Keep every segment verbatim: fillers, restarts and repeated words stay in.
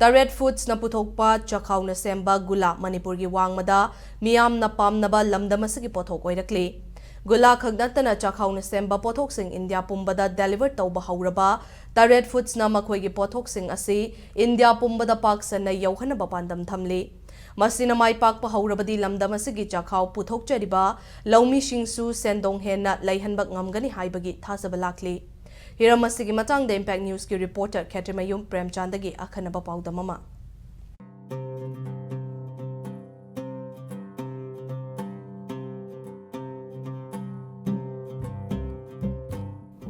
ꯇꯔꯦꯠ ꯐꯨꯗꯁꯅ ꯄꯨꯊꯣꯛꯄ ꯆꯥꯛꯍꯥꯎꯅ ꯁꯦꯝꯕ ꯒꯨꯂꯥ ꯃꯅꯤꯄꯨꯔꯒꯤ ꯋꯥꯡꯃꯗ ꯃꯤꯌꯥꯝꯅ ꯄꯥꯝꯅꯕ ꯂꯝꯗꯝ ꯑꯁꯤꯒꯤ ꯄꯣꯠꯊꯣꯛ ꯑꯣꯏꯔꯛꯂꯤ꯫ ꯒꯨꯂꯥ ꯈꯛ ꯅꯠꯇꯅ ꯆꯥꯛꯍꯥꯎꯅ ꯁꯦꯝꯕ ꯄꯣꯠꯊꯣꯛꯁꯤꯡ ꯏꯟꯗꯤꯌꯥ ꯄꯨꯝꯕꯗ ꯗꯦꯂꯤꯚꯔ ꯇꯧꯕ ꯍꯧꯔꯕ ꯇꯔꯦꯠ ꯐꯨꯗꯁꯅ ꯃꯈꯣꯏꯒꯤ ꯄꯣꯠꯊꯣꯛꯁꯤꯡ ꯑꯁꯤ ꯏꯟꯗꯤꯌꯥ ꯄꯨꯝꯕꯗ ꯄꯥꯛ ꯁꯟꯅ ꯌꯧꯍꯟꯅꯕ ꯄꯥꯟꯗꯝ ꯊꯝꯂꯤ꯫ ꯃꯁꯤꯅ ꯃꯥꯏ ꯄꯥꯛꯄ ꯍꯧꯔꯕꯗꯤ ꯂꯝꯗꯝ ꯑꯁꯤꯒꯤ ꯆꯥꯛꯍꯥꯎ ꯄꯨꯊꯣꯛꯆꯔꯤꯕ ꯂꯧꯃꯤꯁꯤꯡꯁꯨ ꯁꯦꯟꯗꯣꯡ ꯍꯦꯟꯅ ꯂꯩꯍꯟꯕ ꯉꯝꯒꯅꯤ ꯍꯥꯏꯕꯒꯤ ꯊꯥꯖꯕ ꯂꯥꯛꯂꯤ꯫ ꯍꯤꯔꯝ ꯑꯁꯤꯒꯤ ꯃꯇꯥꯡꯗ Impact Newsꯀꯤ reporter ꯈꯦꯇ꯭ꯔꯤꯃꯌꯨꯝ ꯄ꯭ꯔꯦꯝꯆꯥꯟꯗꯒꯤ ꯑꯈꯟꯅꯕ ꯄꯥꯎꯗꯝ ꯑꯃ꯫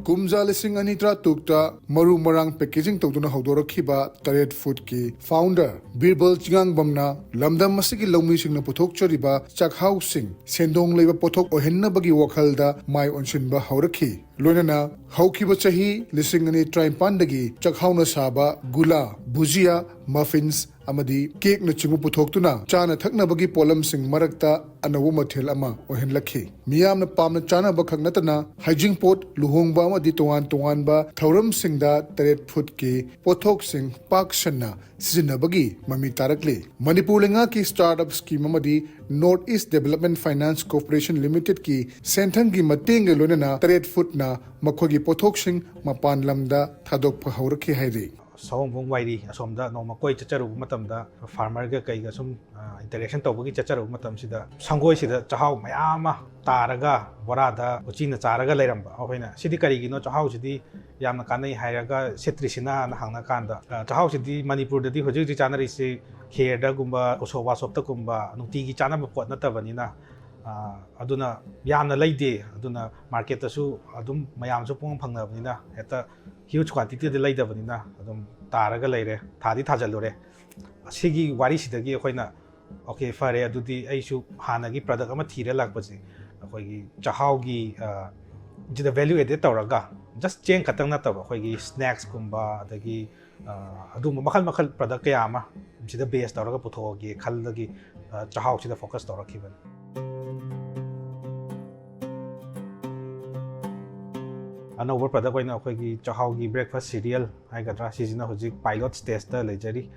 ꯀꯨꯝꯖꯥ ꯂꯤꯁꯤꯡ ꯑꯅꯤ ꯇꯔꯥꯇꯔꯨꯛꯇ ꯃꯔꯨ ꯃꯔꯥꯡ packaging ꯇꯧꯗꯨꯅ ꯍꯧꯗꯣꯔꯛꯈꯤꯕ ꯇꯔꯦꯠ ꯐꯨꯗꯀꯤ founder ꯕꯤꯔꯕꯜ ꯆꯤꯉꯥꯡꯕꯝꯅ ꯂꯝꯗꯝ ꯑꯁꯤꯒꯤ ꯂꯧꯃꯤꯁꯤꯡꯅ ꯄꯨꯊꯣꯛꯆꯔꯤꯕ ꯆꯥꯛꯍꯥꯎꯁꯤꯡ ꯁꯦꯟꯗꯣꯡ ꯂꯩꯕ ꯄꯣꯠꯊꯣꯛ ꯑꯣꯏꯍꯟꯅꯕꯒꯤ ꯋꯥꯈꯜꯗ ꯃꯥꯏ ꯑꯣꯟꯁꯤꯟꯕ ꯍꯧꯔꯛꯈꯤ꯫ ꯂꯣꯏꯅꯅ ꯍꯧꯈꯤꯕ ꯆꯍꯤ ꯂꯤꯁꯤꯡ ꯑꯅꯤ ꯇꯔꯥꯅꯤꯄꯥꯟꯗꯒꯤ ꯆꯥꯛꯍꯥꯎꯅ ꯁꯥꯕ ꯒꯨꯂꯥ, ꯚꯨꯖꯤꯌꯥ, muffins ꯑꯃꯗꯤ cakeꯅꯆꯤꯡꯕ ꯄꯨꯊꯣꯛꯇꯨꯅ ꯆꯥꯅ ꯊꯛꯅꯕꯒꯤ ꯄꯣꯠꯂꯝꯁꯤꯡ ꯃꯔꯛꯇ ꯑꯅꯧꯕ ꯃꯊꯦꯜ ꯑꯃ ꯑꯣꯏꯍꯜꯂꯛꯈꯤ꯫ ꯃꯤꯌꯥꯝꯅ ꯄꯥꯝꯅ ꯆꯥꯅꯕ ꯈꯛ ꯅꯠꯇꯅ ꯍꯩꯖꯤꯡꯄꯣꯠ, ꯂꯨꯍꯣꯡꯕ ꯑꯃꯗꯤ ꯇꯣꯉꯥꯟ ꯇꯣꯉꯥꯟꯕ ꯊꯧꯔꯝꯁꯤꯡꯗ ꯇꯔꯦꯠ ꯐꯨꯗꯀꯤ ꯄꯣꯠꯊꯣꯛꯁꯤꯡ ꯄꯥꯛ ꯁꯟꯅ ꯁꯤꯖꯤꯟꯅꯕꯒꯤ ꯃꯃꯤ ꯇꯥꯔꯛꯂꯤ꯫ ꯃꯅꯤꯄꯨꯔ ꯂꯩꯉꯥꯛꯀꯤ startup scheme ꯑꯃꯗꯤ North East Development Finance Corporation Limitedꯀꯤ ꯁꯦꯟꯊꯪꯒꯤ ꯃꯇꯦꯡꯒ ꯂꯣꯏꯅꯅ ꯇꯔꯦꯠ ꯐꯨꯗꯅ ꯃꯈꯣꯏꯒꯤ ꯄꯣꯠꯊꯣꯛꯁꯤꯡ ꯃꯄꯥꯟ ꯂꯝꯗ ꯊꯥꯗꯣꯛꯄ ꯍꯧꯔꯛꯈꯤ ꯍꯥꯏꯔꯤ꯫ ꯁꯑꯣꯝꯕꯨꯡ ꯋꯥꯏꯔꯤ ꯑꯁꯣꯝꯗ ꯅꯣꯡꯃ ꯀꯣꯏ ꯆꯠꯆꯔꯨꯕ ꯃꯇꯝꯗ farmerꯒ ꯀꯩꯒ ꯁꯨꯝ, ꯑ, interaction ꯇꯧꯕꯒꯤ ꯆꯠꯆꯔꯨꯕ ꯃꯇꯝꯁꯤꯗ ꯁꯪꯒꯣꯏꯁꯤꯗ ꯆꯥꯛꯍꯥꯎ ꯃꯌꯥꯝ ꯑꯃ ꯇꯥꯔꯒ ꯕꯣꯔꯥꯗ ꯎꯆꯤꯅ ꯆꯥꯔꯒ ꯂꯩꯔꯝꯕ꯫ ꯑꯩꯈꯣꯏꯅ "ꯁꯤꯗꯤ ꯀꯔꯤꯒꯤꯅꯣ? ꯆꯥꯛꯍꯥꯎꯁꯤꯗꯤ ꯌꯥꯝꯅ ꯀꯥꯟꯅꯩ ꯍꯥꯏꯔꯒ ꯁꯤꯠꯇ꯭ꯔꯤꯁꯤꯅ?" ꯍꯥꯏꯅ ꯍꯪꯉꯀꯥꯟꯗ, ꯑ, ꯆꯥꯛꯍꯥꯎꯁꯤꯗꯤ ꯃꯅꯤꯄꯨꯔꯗꯗꯤ ꯍꯧꯖꯤꯛ ꯍꯧꯖꯤꯛ ꯆꯥꯅꯔꯤꯁꯤ ꯈꯦꯔꯗꯒꯨꯝꯕ, ꯎꯁꯣꯞ ꯋꯥꯁꯣꯞꯇꯒꯨꯝꯕ ꯅꯨꯡꯇꯤꯒꯤ ꯆꯥꯅꯕ ꯄꯣꯠ ꯅꯠꯇꯕꯅꯤꯅ, ꯑ, ꯑꯗꯨꯅ ꯌꯥꯝꯅ ꯂꯩꯗꯦ꯫ ꯑꯗꯨꯅ marketꯇꯁꯨ ꯑꯗꯨꯝ ꯃꯌꯥꯝꯁꯨ ꯄꯨꯡ ꯐꯪꯅꯕꯅꯤꯅ ꯍꯦꯛꯇ huge quantityꯗ ꯂꯩꯗꯕꯅꯤꯅ ꯑꯗꯨꯝ ꯇꯥꯔꯒ ꯂꯩꯔꯦ, ꯊꯥꯗꯤ ꯊꯥꯖꯤꯜꯂꯨꯔꯦ꯫ ꯑꯁꯤꯒꯤ ꯋꯥꯔꯤꯁꯤꯗꯒꯤ ꯑꯩꯈꯣꯏꯅ, "Okay, ꯐꯔꯦ, ꯑꯗꯨꯗꯤ ꯑꯩꯁꯨ ꯍꯥꯟꯅꯒꯤ product ꯑꯃ ꯊꯤꯔ ꯂꯥꯛꯄꯁꯦ ꯑꯩꯈꯣꯏꯒꯤ ꯆꯥꯛꯍꯥꯎꯒꯤ, ꯑ, ꯁꯤꯗ value added ꯇꯧꯔꯒ just ꯆꯦꯡ ꯈꯛꯇꯪ ꯅꯠꯇꯕ ꯑꯩꯈꯣꯏꯒꯤ snacksꯀꯨꯝꯕ ꯑꯗꯒꯤ, ꯑ, ꯑꯗꯨꯒꯨꯝꯕ ꯃꯈꯜ ꯃꯈꯜ product ꯀꯌꯥ ꯑꯃ ꯁꯤꯗ base ꯇꯧꯔꯒ ꯄꯨꯊꯣꯛꯑꯒꯦ" ꯈꯜꯂꯒꯤ, ꯑ, ꯆꯥꯛꯍꯥꯎꯁꯤꯗ focus ꯇꯧꯔꯛꯈꯤꯕꯅꯤ꯫ ꯑꯅꯧꯕ product ꯑꯣꯏꯅ ꯑꯩꯈꯣꯏꯒꯤ ꯆꯥꯛꯍꯥꯎꯒꯤ breakfast cereal ꯍꯥꯏꯒꯗ꯭ꯔꯥ, ꯁꯤꯁꯤꯅ ꯍꯧꯖꯤꯛ pilot stageꯇ ꯂꯩꯖꯔꯤ꯫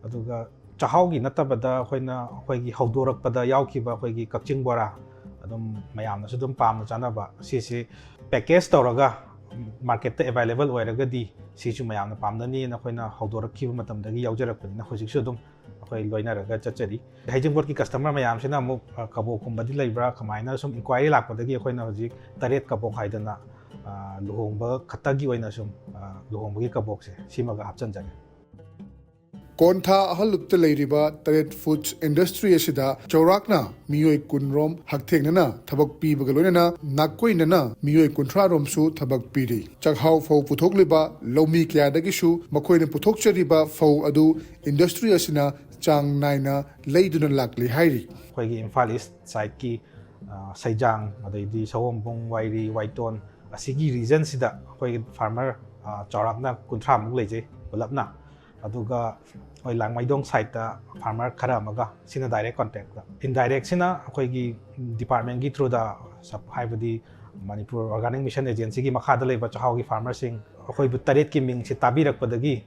ꯑꯗꯨꯒ ꯆꯥꯛꯍꯥꯎꯒꯤ ꯅꯠꯇꯕꯗ ꯑꯩꯈꯣꯏꯅ ꯑꯩꯈꯣꯏꯒꯤ ꯍꯧꯗꯣꯔꯛꯄꯗ ꯌꯥꯎꯈꯤꯕ ꯑꯩꯈꯣꯏꯒꯤ ꯀꯛꯆꯤꯡ ꯕꯣꯔꯥ, ꯑꯗꯨꯝ ꯃꯌꯥꯝꯅꯁꯨ ꯑꯗꯨꯝ ꯄꯥꯝꯅ ꯆꯥꯅꯕ, ꯁꯤꯁꯤ package ꯇꯧꯔꯒ marketꯇ available ꯑꯣꯏꯔꯒꯗꯤ ꯁꯤꯁꯨ ꯃꯌꯥꯝꯅ ꯄꯥꯝꯅꯅꯤꯅ ꯑꯩꯈꯣꯏꯅ ꯍꯧꯗꯣꯔꯛꯈꯤꯕ ꯃꯇꯝꯗꯒꯤ ꯌꯥꯎꯖꯔꯛꯄꯅꯤꯅ ꯍꯧꯖꯤꯛꯁꯨ ꯑꯗꯨꯝ ꯑꯩꯈꯣꯏ ꯂꯣꯏꯅꯔꯒ ꯆꯠꯆꯔꯤ꯫ ꯍꯩꯖꯤꯡꯄꯣꯠꯀꯤ customer ꯃꯌꯥꯝꯁꯤꯅ ꯑꯃꯨꯛ, ꯑ, ꯀꯕꯣꯛꯀꯨꯝꯕꯗꯤ ꯂꯩꯕ꯭ꯔꯥ, ꯀꯃꯥꯏꯅ ꯁꯨꯝ inquiry ꯂꯥꯛꯄꯗꯒꯤ ꯑꯩꯈꯣꯏꯅ ꯍꯧꯖꯤꯛ ꯇꯔꯦꯠ ꯀꯕꯣꯛ ꯍꯥꯏꯗꯅ, ꯑ, ꯂꯨꯍꯣꯡꯕ ꯈꯛꯇꯒꯤ ꯑꯣꯏꯅ ꯁꯨꯝ, ꯑ, ꯂꯨꯍꯣꯡꯕꯒꯤ ꯀꯕꯣꯛꯁꯦ ꯁꯤꯃꯒ ꯍꯥꯞꯆꯤꯟꯖꯒꯦ꯫ ꯀꯣꯟꯊꯥ ꯑꯍꯜꯂꯨꯞꯇ ꯂꯩꯔꯤꯕ ꯇꯔꯦꯠ Foods industry ꯑꯁꯤꯗ ꯆꯥꯎꯔꯥꯛꯅ ꯃꯤꯑꯣꯏ ꯀꯨꯟ ꯔꯣꯝ ꯍꯛꯊꯦꯡꯅꯅ ꯊꯕꯛ ꯄꯤꯕꯒ ꯂꯣꯏꯅꯅ ꯅꯥꯀꯣꯏꯅꯅ ꯃꯤꯑꯣꯏ ꯀꯨꯟꯊ꯭ꯔꯥ ꯔꯣꯝꯁꯨ ꯊꯕꯛ ꯄꯤꯔꯤ꯫ ꯆꯥꯛꯍꯥꯎ ꯐꯧ ꯄꯨꯊꯣꯛꯂꯤꯕ ꯂꯧꯃꯤ ꯀꯌꯥꯗꯒꯤꯁꯨ ꯃꯈꯣꯏꯅ ꯄꯨꯊꯣꯛꯆꯔꯤꯕ ꯐꯧ ꯑꯗꯨ industry ꯑꯁꯤꯅ ꯆꯥꯡ ꯅꯥꯏꯅ ꯂꯩꯗꯨꯅ ꯂꯥꯛꯂꯤ ꯍꯥꯏꯔꯤ꯫ ꯑꯩꯈꯣꯏꯒꯤ ꯏꯝꯐꯥꯜ East sideꯀꯤ, ꯑ, ꯁꯩꯖꯥꯡ, ꯑꯗꯩꯗꯤ ꯁꯑꯣꯝꯕꯨꯡ, ꯋꯥꯏꯔꯤ, ꯋꯥꯏꯇꯣꯟ, ꯑꯁꯤꯒꯤ regionꯁꯤꯗ ꯑꯩꯈꯣꯏꯒꯤ farmer, ꯑ, ꯆꯥꯎꯔꯥꯛꯅ ꯀꯨꯟꯊ꯭ꯔꯥꯃꯨꯛ ꯂꯩꯖꯩ ꯄꯨꯂꯞꯅ꯫ ꯑꯗꯨꯒ ꯑꯩꯈꯣꯏ ꯂꯥꯡꯃꯩꯗꯣꯡ sideꯇ farmer ꯈꯔ ꯑꯃꯒ, ꯁꯤꯅ direct contactꯇ꯫ Indirectꯁꯤꯅ ꯑꯩꯈꯣꯏꯒꯤ departmentꯀꯤ throughꯗ, ꯁꯞ-, ꯍꯥꯏꯕꯗꯤ ꯃꯅꯤꯄꯨꯔ Organic Mission Agencyꯒꯤ ꯃꯈꯥꯗ ꯂꯩꯕ ꯆꯥꯛꯍꯥꯎꯒꯤ farmerꯁꯤꯡ, ꯑꯩꯈꯣꯏꯕꯨ ꯇꯔꯦꯠꯀꯤ ꯃꯤꯡꯁꯦ ꯇꯥꯕꯤꯔꯛꯄꯗꯒꯤ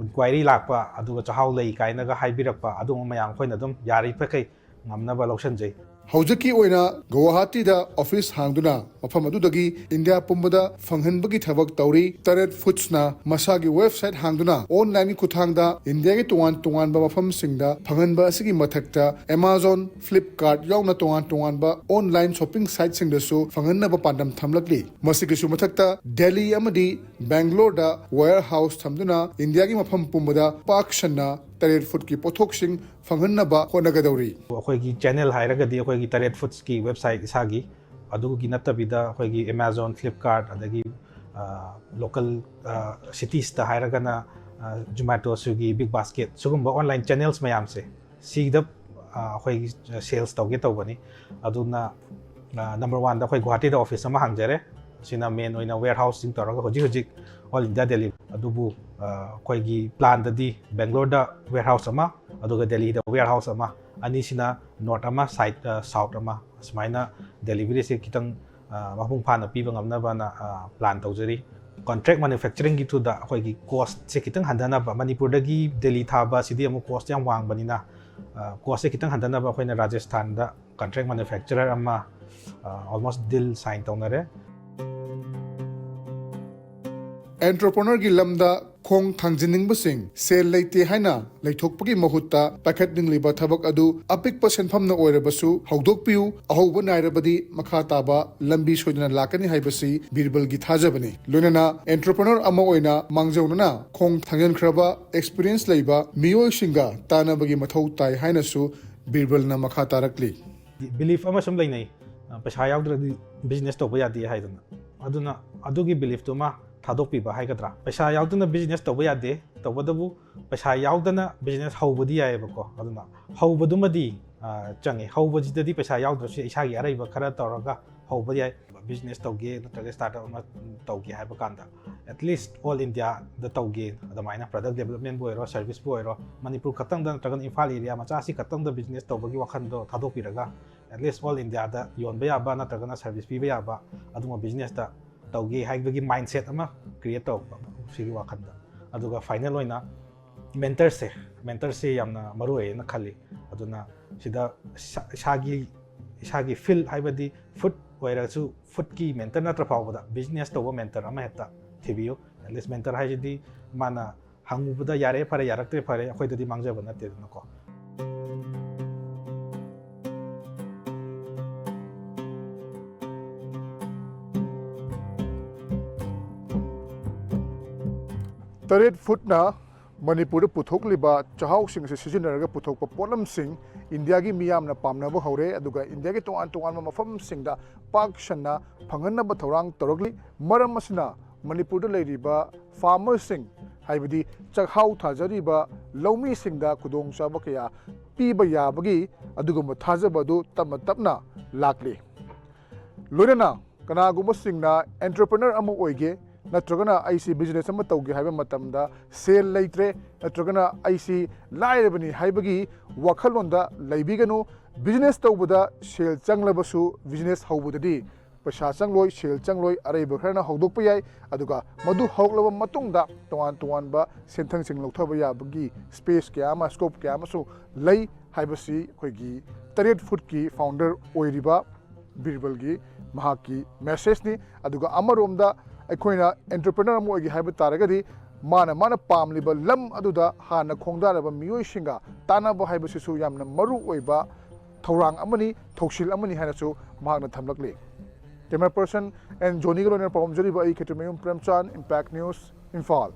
inquiry ꯂꯥꯛꯄ, ꯑꯗꯨꯒ ꯆꯥꯛꯍꯥꯎ ꯂꯩ ꯀꯥꯏꯅꯒ ꯍꯥꯏꯕꯤꯔꯛꯄ, ꯑꯗꯨꯒꯨꯝꯕ ꯃꯌꯥꯝ ꯑꯩꯈꯣꯏꯅ ꯑꯗꯨꯝ ꯌꯥꯔꯤꯕꯈꯩ ꯉꯝꯅꯕ ꯂꯧꯁꯤꯟꯖꯩ꯫ ꯍꯧꯖꯤꯛꯀꯤ ꯑꯣꯏꯅ ꯒꯨꯋꯥꯍꯥꯇꯤꯗ office ꯍꯥꯡꯗꯨꯅ ꯃꯐꯝ ꯑꯗꯨꯗꯒꯤ ꯏꯟꯗꯤꯌꯥ ꯄꯨꯝꯕꯗ ꯐꯪꯍꯟꯕꯒꯤ ꯊꯕꯛ ꯇꯧꯔꯤ꯫ ꯇꯔꯦꯠ Foodsꯅ ꯃꯁꯥꯒꯤ website ꯍꯥꯡꯗꯨꯅ onlineꯒꯤ ꯈꯨꯠꯊꯥꯡꯗ ꯏꯟꯗꯤꯌꯥꯒꯤ ꯇꯣꯉꯥꯟ ꯇꯣꯉꯥꯟꯕ ꯃꯐꯝꯁꯤꯡꯗ ꯐꯪꯍꯟꯕ ꯑꯁꯤꯒꯤ ꯃꯊꯛꯇ Amazon, Flipkart ꯌꯥꯎꯅ ꯇꯣꯉꯥꯟ ꯇꯣꯉꯥꯟꯕ online shopping siteꯁꯤꯡꯗꯁꯨ ꯐꯪꯍꯟꯅꯕ ꯄꯥꯟꯗꯝ ꯊꯝꯂꯛꯂꯤ꯫ ꯃꯁꯤꯒꯤꯁꯨ ꯃꯊꯛꯇ ꯗꯦꯜꯂꯤ ꯑꯃꯗꯤ ꯕꯦꯡꯒ꯭ꯂꯣꯔꯗ warehouse ꯊꯝꯗꯨꯅ ꯏꯟꯗꯤꯌꯥꯒꯤ ꯃꯐꯝ ꯄꯨꯝꯕꯗ ꯄꯥꯛ ꯁꯟꯅ ꯇꯔꯦꯠ Foodsꯀꯤ ꯄꯣꯠꯊꯣꯛꯁꯤꯡ ꯐꯪꯍꯟꯅꯕ ꯍꯣꯠꯅꯒꯗꯧꯔꯤ꯫ ꯑꯩꯈꯣꯏꯒꯤ channel ꯍꯥꯏꯔꯒꯗꯤ ꯑꯩꯈꯣꯏꯒꯤ ꯇꯔꯦꯠ Foodsꯀꯤ website ꯏꯁꯥꯒꯤ, ꯑꯗꯨꯒꯤ ꯅꯠꯇꯕꯤꯗ ꯑꯩꯈꯣꯏꯒꯤ Amazon, Flipkart, ꯑꯗꯒꯤ, ꯑ, local, ꯑ, citiesꯇ ꯍꯥꯏꯔꯒꯅ, ꯑ, Zomato, Swiggy, BigBasket, ꯁꯤꯒꯨꯝꯕ online channels ꯃꯌꯥꯝꯁꯦ, ꯁꯤꯗ, ꯑ, ꯑꯩꯈꯣꯏꯒꯤ sales ꯇꯧꯒꯦ ꯇꯧꯕꯅꯤ꯫ ꯑꯗꯨꯅ, ꯑ, number oneꯗ ꯑꯩꯈꯣꯏ ꯒꯨꯋꯥꯍꯥꯇꯤꯗ office ꯑꯃ ꯍꯥꯡꯖꯔꯦ꯫ ꯁꯤꯅ main ꯑꯣꯏꯅ warehousing ꯇꯧꯔꯒ ꯍꯧꯖꯤꯛ ꯍꯧꯖꯤꯛ all India delivery꯫ ꯑꯗꯨꯕꯨ, ꯑ, ꯑꯩꯈꯣꯏꯒꯤ planꯗꯗꯤ ꯕꯦꯡꯒ꯭ꯂꯣꯔꯗ warehouse ꯑꯃ, ꯑꯗꯨꯒ ꯗꯦꯜꯂꯤꯗ warehouse ꯑꯃ, ꯑꯅꯤꯁꯤꯅ north ꯑꯃ, side, ꯑ, south ꯑꯃ, ꯑꯁꯨꯃꯥꯏꯅ deliveryꯁꯦ ꯈꯤꯇꯪ, ꯑ, ꯃꯄꯨꯡ ꯐꯥꯅ ꯄꯤꯕ ꯉꯝꯅꯕꯅ, ꯑ, ꯄ꯭ꯂꯥꯟ ꯇꯧꯖꯔꯤ꯫ ꯀꯣꯟꯇ꯭ꯔꯦꯛ ꯃꯦꯅꯨꯐꯦꯛꯆꯔꯤꯡꯒꯤ ꯊ꯭ꯔꯨꯗ ꯑꯩꯈꯣꯏꯒꯤ ꯀꯣꯁꯁꯦ ꯈꯤꯇꯪ ꯍꯟꯊꯅꯕ, ꯃꯅꯤꯄꯨꯔꯗꯒꯤ ꯗꯦꯜꯂꯤ ꯊꯥꯕ ꯑꯁꯤꯗꯤ ꯑꯃꯨꯛ ꯀꯣꯁ ꯌꯥꯝ ꯋꯥꯡꯕꯅꯤꯅ, ꯑ, ꯀꯣꯁꯁꯦ ꯈꯤꯇꯪ ꯍꯟꯊꯅꯕ ꯑꯩꯈꯣꯏꯅ ꯔꯥꯖꯁꯊꯥꯟꯗ ꯀꯣꯟꯇ꯭ꯔꯦꯛ ꯃꯦꯅꯨꯐꯦꯛꯆꯔꯔ ꯑꯃ, ꯑ, ꯑꯣꯜꯃꯣꯁ ꯗꯤꯜ ꯁꯥꯏꯟ ꯇꯧꯅꯔꯦ꯫ ꯑꯦꯟꯇꯔꯄ꯭ꯔꯦꯅꯔꯒꯤ ꯂꯝꯗ ꯈꯣꯡ ꯊꯥꯡꯖꯤꯟꯅꯤꯡꯕꯁꯤꯡ ꯁꯦꯜ ꯂꯩꯇꯦ ꯍꯥꯏꯅ ꯂꯩꯊꯣꯛꯄꯒꯤ ꯃꯍꯨꯠꯇ ꯄꯥꯏꯈꯠꯅꯤꯡꯂꯤꯕ ꯊꯕꯛ ꯑꯗꯨ ꯑꯄꯤꯛꯄ ꯁꯦꯟꯐꯝꯅ ꯑꯣꯏꯔꯕꯁꯨ ꯍꯧꯗꯣꯛꯄꯤꯌꯨ, ꯑꯍꯧꯕ ꯅꯥꯏꯔꯕꯗꯤ ꯃꯈꯥ ꯇꯥꯕ ꯂꯝꯕꯤ ꯁꯣꯏꯗꯅ ꯂꯥꯛꯀꯅꯤ ꯍꯥꯏꯕꯁꯤ ꯕꯤꯔꯕꯜꯒꯤ ꯊꯥꯖꯕꯅꯤ꯫ ꯂꯣꯏꯅꯅ ꯑꯦꯟꯇꯔꯄ꯭ꯔꯦꯅꯔ ꯑꯃ ꯑꯣꯏꯅ ꯃꯥꯡꯖꯧꯅꯅ ꯈꯣꯡ ꯊꯥꯡꯖꯤꯟꯈ꯭ꯔꯕ ꯑꯦꯛꯁꯄꯤꯔꯤꯌꯦꯟꯁ ꯂꯩꯕ ꯃꯤꯑꯣꯏꯁꯤꯡꯒ ꯇꯥꯟꯅꯕꯒꯤ ꯃꯊꯧ ꯇꯥꯏ ꯍꯥꯏꯅꯁꯨ ꯕꯤꯔꯕꯜꯅ ꯃꯈꯥ ꯇꯥꯔꯛꯂꯤ꯫ ꯕꯤꯂꯤꯐ ꯑꯃ ꯁꯨꯝ ꯂꯩꯅꯩ, ꯑ, ꯄꯩꯁꯥ ꯌꯥꯎꯗ꯭ꯔꯗꯤ ꯕꯤꯖꯤꯅꯦꯁ ꯇꯧꯕ ꯌꯥꯗꯦ ꯍꯥꯏꯗꯅ꯫ ꯑꯗꯨꯅ ꯑꯗꯨꯒꯤ ꯕꯤꯂꯤꯐꯇꯨꯃ ꯊꯥꯗꯣꯛꯄꯤꯕ ꯍꯥꯏꯒꯗ꯭ꯔꯥ, ꯄꯩꯁꯥ ꯌꯥꯎꯗꯅ ꯕꯤꯖꯤꯅꯦꯁ ꯇꯧꯕ ꯌꯥꯗꯦ꯫ ꯇꯧꯕꯇꯕꯨ ꯄꯩꯁꯥ ꯌꯥꯎꯗꯅ ꯕꯤꯖꯤꯅꯦꯁ ꯍꯧꯕꯗꯤ ꯌꯥꯏꯑꯕꯀꯣ꯫ ꯑꯗꯨꯅ ꯍꯧꯕꯗꯨꯃꯗꯤ, ꯑ, ꯆꯪꯉꯤ꯫ ꯍꯧꯕꯁꯤꯗꯗꯤ ꯄꯩꯁꯥ ꯌꯥꯎꯗ꯭ꯔꯁꯨ ꯏꯁꯥꯒꯤ ꯑꯔꯩꯕ ꯈꯔ ꯇꯧꯔꯒ ꯍꯧꯕ ꯌꯥꯏ꯫ ꯕꯤꯖꯤꯅꯦꯁ ꯇꯧꯒꯦ ꯅꯠꯇ꯭ꯔꯒ ꯁ꯭ꯇꯥꯔꯠ ꯑꯞ ꯑꯃ ꯇꯧꯒꯦ ꯍꯥꯏꯕ ꯀꯥꯟꯗ, ꯑꯦꯠꯂꯤꯁ ꯑꯣꯜ ꯏꯟꯗꯤꯌꯥꯗ ꯇꯧꯒꯦ꯫ ꯑꯗꯨꯃꯥꯏꯅ ꯄ꯭ꯔꯗꯛ ꯗꯦꯕꯂꯞꯃꯦꯟꯕꯨ ꯑꯣꯏꯔꯣ, ꯁꯔꯚꯤꯁꯄꯨ ꯑꯣꯏꯔꯣ, ꯃꯅꯤꯄꯨꯔ ꯈꯛꯇꯪꯗ ꯅꯠꯇ꯭ꯔꯒꯅ ꯏꯝꯐꯥꯜ ꯑꯦꯔꯤꯌꯥ ꯃꯆꯥ ꯑꯁꯤ ꯈꯛꯇꯪꯗ ꯕꯤꯖꯤꯅꯦꯁ ꯇꯧꯕꯒꯤ ꯋꯥꯈꯜꯗꯣ ꯊꯥꯗꯣꯛꯄꯤꯔꯒ, ꯑꯦꯠꯂꯤꯁ ꯑꯣꯜ ꯏꯟꯗꯤꯌꯥꯗ ꯌꯣꯟꯕ ꯌꯥꯕ ꯅꯠꯇ꯭ꯔꯒꯅ ꯁꯔꯚꯤꯁ ꯄꯤꯕ ꯌꯥꯕ ꯑꯗꯨꯒꯨꯝꯕ ꯕꯤꯖꯤꯅꯦꯁꯇ ꯇꯧꯒꯦ ꯍꯥꯏꯕꯒꯤ ꯃꯥꯏꯟꯁꯦꯠ ꯑꯃ ꯀ꯭ꯔꯤꯌꯦꯠ ꯇꯧꯔꯛꯄ ꯁꯤꯒꯤ ꯋꯥꯈꯜꯗ꯫ ꯑꯗꯨꯒ ꯐꯥꯏꯅꯦꯜ ꯑꯣꯏꯅ ꯃꯦꯟꯇꯔꯁꯦ, ꯃꯦꯟꯇꯔꯁꯦ ꯌꯥꯝꯅ ꯃꯔꯨ ꯑꯣꯏꯌꯦꯅ ꯈꯜꯂꯤ꯫ ꯑꯗꯨꯅ ꯁꯤꯗ ꯏꯁꯥ-, ꯏꯁꯥꯒꯤ, ꯏꯁꯥꯒꯤ ꯐꯤꯜ, ꯍꯥꯏꯕꯗꯤ ꯐꯨꯗ ꯑꯣꯏꯔꯁꯨ, ꯐꯨꯗꯀꯤ ꯃꯦꯟꯇꯔ ꯅꯠꯇ꯭ꯔ ꯐꯥꯎꯕꯗ ꯕꯤꯖꯤꯅꯦꯁ ꯇꯧꯕ ꯃꯦꯟꯇꯔ ꯑꯃ ꯍꯦꯛꯇ ꯊꯤꯕꯤꯌꯨ꯫ ꯑꯦꯠꯂꯤꯁ ꯃꯦꯟꯇꯔ ꯍꯥꯏꯁꯤꯗꯤ ꯃꯥꯅ ꯍꯪꯉꯨꯕꯗ ꯌꯥꯔꯦ ꯐꯔꯦ, ꯌꯥꯔꯛꯇ꯭ꯔꯦ ꯐꯔꯦ, ꯑꯩꯈꯣꯏꯗꯗꯤ ꯃꯥꯡꯖꯕ ꯅꯠꯇꯦꯗꯅꯀꯣ꯫ ꯇꯔꯦꯠ ꯐꯨꯗꯅ ꯃꯅꯤꯄꯨꯔꯗ ꯄꯨꯊꯣꯛꯂꯤꯕ ꯆꯥꯛꯍꯥꯎꯁꯤꯡ ꯑꯁꯤ ꯁꯤꯖꯤꯟꯅꯔꯒ ꯄꯨꯊꯣꯛꯄ ꯄꯣꯠꯂꯝꯁꯤꯡ ꯏꯟꯗꯤꯌꯥꯒꯤ ꯃꯤꯌꯥꯝꯅ ꯄꯥꯝꯅꯕ ꯍꯧꯔꯦ, ꯑꯗꯨꯒ ꯏꯟꯗꯤꯌꯥꯒꯤ ꯇꯣꯉꯥꯟ ꯇꯣꯉꯥꯟꯕ ꯃꯐꯝꯁꯤꯡꯗ ꯄꯥꯛ ꯁꯟꯅ ꯐꯪꯍꯟꯅꯕ ꯊꯧꯔꯥꯡ ꯇꯧꯔꯛꯂꯤ꯫ ꯃꯔꯝ ꯑꯁꯤꯅ ꯃꯅꯤꯄꯨꯔꯗ ꯂꯩꯔꯤꯕ ꯐꯥꯔꯃꯔꯁꯤꯡ, ꯍꯥꯏꯕꯗꯤ ꯆꯥꯛꯍꯥꯎ ꯊꯥꯖꯔꯤꯕ ꯂꯧꯃꯤꯁꯤꯡꯗ ꯈꯨꯗꯣꯡꯆꯥꯕ ꯀꯌꯥ ꯄꯤꯕ ꯌꯥꯕꯒꯤ ꯑꯗꯨꯒꯨꯝꯕ ꯊꯥꯖꯕ ꯑꯗꯨ ꯇꯞꯅ ꯇꯞꯅ ꯂꯥꯛꯂꯤ꯫ ꯂꯣꯏꯅꯅ ꯀꯅꯥꯒꯨꯝꯕꯁꯤꯡꯅ ꯑꯦꯟꯇꯔꯄ꯭ꯔꯦꯅꯔ ꯑꯃ ꯑꯣꯏꯒꯦ ꯅꯠꯇ꯭ꯔꯒꯅ ꯑꯩꯁꯤ ꯕꯤꯖꯤꯅꯦꯁ ꯑꯃ ꯇꯧꯒꯦ ꯍꯥꯏꯕ ꯃꯇꯝꯗ ꯁꯦꯜ ꯂꯩꯇ꯭ꯔꯦ ꯅꯠꯇ꯭ꯔꯒꯅ ꯑꯩꯁꯤ ꯂꯥꯏꯔꯕꯅꯤ ꯍꯥꯏꯕꯒꯤ ꯋꯥꯈꯜꯂꯣꯟꯗ ꯂꯩꯕꯤꯒꯅꯨ꯫ ꯕꯤꯖꯤꯅꯦꯁ ꯇꯧꯕꯗ ꯁꯦꯜ ꯆꯪꯂꯕꯁꯨ ꯕꯤꯖꯤꯅꯦꯁ ꯍꯧꯕꯗꯗꯤ ꯄꯩꯁꯥ ꯆꯪꯂꯣꯏ, ꯁꯦꯜ ꯆꯪꯂꯣꯏ, ꯑꯔꯩꯕ ꯈꯔꯅ ꯍꯧꯗꯣꯛꯄ ꯌꯥꯏ꯫ ꯑꯗꯨꯒ ꯃꯗꯨ ꯍꯧꯔꯛꯂꯕ ꯃꯇꯨꯡꯗ ꯇꯣꯉꯥꯟ ꯇꯣꯉꯥꯟꯕ ꯁꯦꯟꯊꯪꯁꯤꯡ ꯂꯧꯊꯕ ꯌꯥꯕꯒꯤ space ꯀꯌꯥ ꯑꯃ, scope ꯀꯌꯥ ꯑꯃꯁꯨ ꯂꯩ ꯍꯥꯏꯕꯁꯤ ꯑꯩꯈꯣꯏꯒꯤ ꯇꯔꯦꯠ ꯐꯨꯠꯀꯤ founder ꯑꯣꯏꯔꯤꯕ ꯕꯤꯔꯕꯜꯒꯤ ꯃꯍꯥꯛꯀꯤ message ꯅꯤ꯫ ꯑꯗꯨꯒ ꯑꯃꯔꯣꯝꯗ ꯑꯩꯈꯣꯏꯅ entrepreneur ꯑꯃ ꯑꯣꯏꯒꯦ ꯍꯥꯏꯕ ꯇꯥꯔꯒꯗꯤ ꯃꯥꯅ, ꯃꯥꯅ ꯄꯥꯝꯂꯤꯕ ꯂꯝ ꯑꯗꯨꯗ ꯍꯥꯟꯅ ꯈꯣꯡꯗꯥꯔꯕ ꯃꯤꯑꯣꯏꯁꯤꯡꯒ ꯇꯥꯟꯅꯕ ꯍꯥꯏꯕꯁꯤꯁꯨ ꯌꯥꯝꯅ ꯃꯔꯨ ꯑꯣꯏꯕ ꯊꯧꯔꯥꯡ ꯑꯃꯅꯤ, ꯊꯧꯁꯤꯜ ꯑꯃꯅꯤ ꯍꯥꯏꯅꯁꯨ ꯃꯍꯥꯛꯅ ꯊꯝꯂꯛꯂꯤ꯫ Camera person N ꯖꯣꯅꯤꯒ ꯂꯣꯏꯅꯅ ꯄꯥꯎꯗꯝꯖꯔꯤꯕ ꯑꯩ ꯈꯦꯇ꯭ꯔꯤꯃꯌꯨꯝ ꯄ꯭ꯔꯦꯝꯆꯥꯟ, Impact News, ꯏꯝꯐꯥꯜ꯫